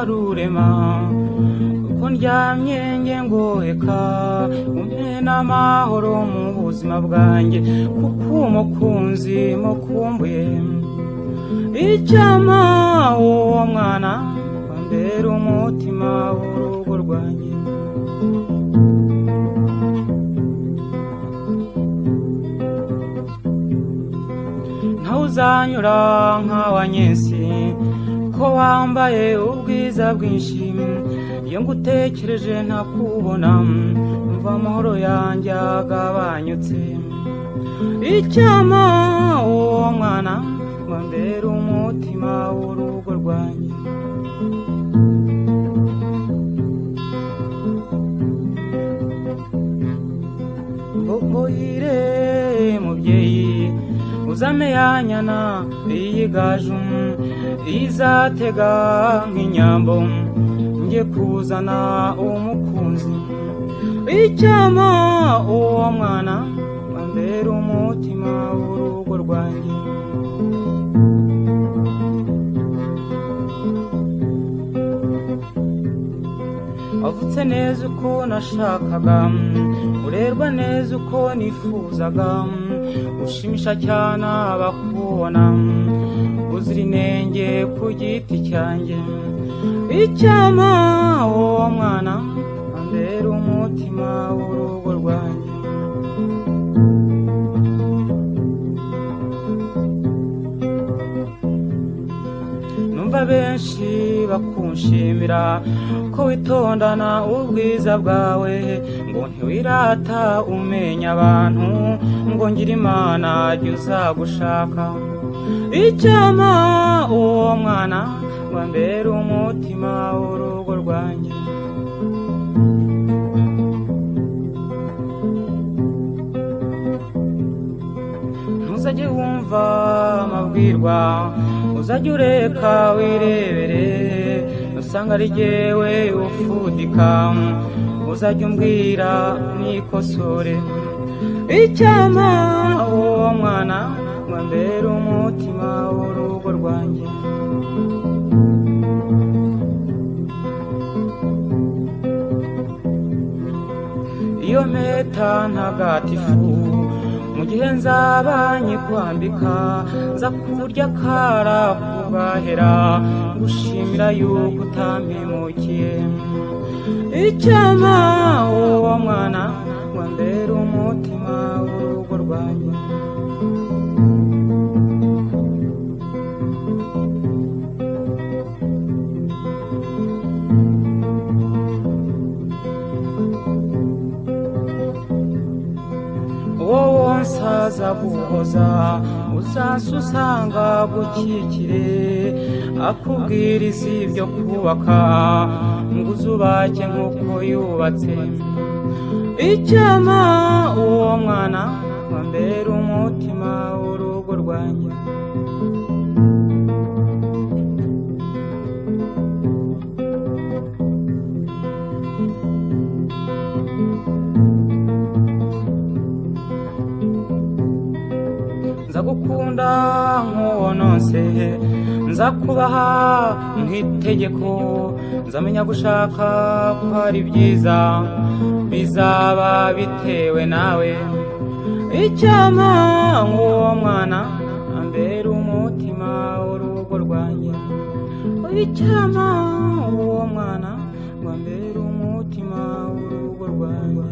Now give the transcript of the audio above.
Rurema uko ndyamye nge ngoheka umpe n'amahoro mu buzima bwanjye kuko umukunzi mukumbuye. Icyampa uwo mwana ambera umutima w'urugo rwanjye. Ntawuzanyura nka Nyensi ko wambaye ubwiza bwinshi, iyo ngutekereje ntakubona mva amahoro yanjye agabanyutse. Icyampa uwo mwana ngo ambere umutima w'urugo rwanjye. Mbogoyire mubyeyi uzame yanyana iyigaju izatega nk'inyambo nge kuzana umukunzi. Icyampa uwo mwana ambera umutima w'urugo rwanjye. Wavutse neza uko nashakaga, urerwa neza uko nifuzaga, ushimisha cyane abakubona, uzira inenge ku giti cyanjye. Icyampa uwo mwana ambera umutima w'urugo rwanjye. Numva benshi bakunshimira ko witondana ubwiza bwawe, ngo ntiwirata umenya abantu, ngo ngira Imana jya uzagushaka. Icyampa uwo mwana ngo ambere umutima w'urugo rwanjye. Ntuzajye wumva amabwirwa, uzajye ureka wirebere, usanga ari jyewe ufudika, uzajya umbwira nikosore. Icyampa uwo mwana ngo ambere umutima w'urugo rwanjye. Iyo mpeta ntagatifu mu gihe nzaba nyikwambika, nza kurya akara kugahera, ngushimira yuko utampemukiye. Icyampa uwo mwana ngo ambere umutima w'urugo rwanjye. Wowe nsaza guhoza uzanse usanga gukikire, akubwiriza ibyo kubaka ngo uzubake nk'uko yubatse. Icyampa uwo mwana ngo ambere umutima w'urugo rwanjye. Nzagukunda nk'uwo nonse, nzakubaha nk'itegeko, nzamenya gushaka ko ari byiza, bizaba bitewe nawe. Icyampa nk'uwo mwana ambere umutima w'urugo rwanjye. Icyampa uwo mwana ngo ambere umutima w'urugo rwanjye.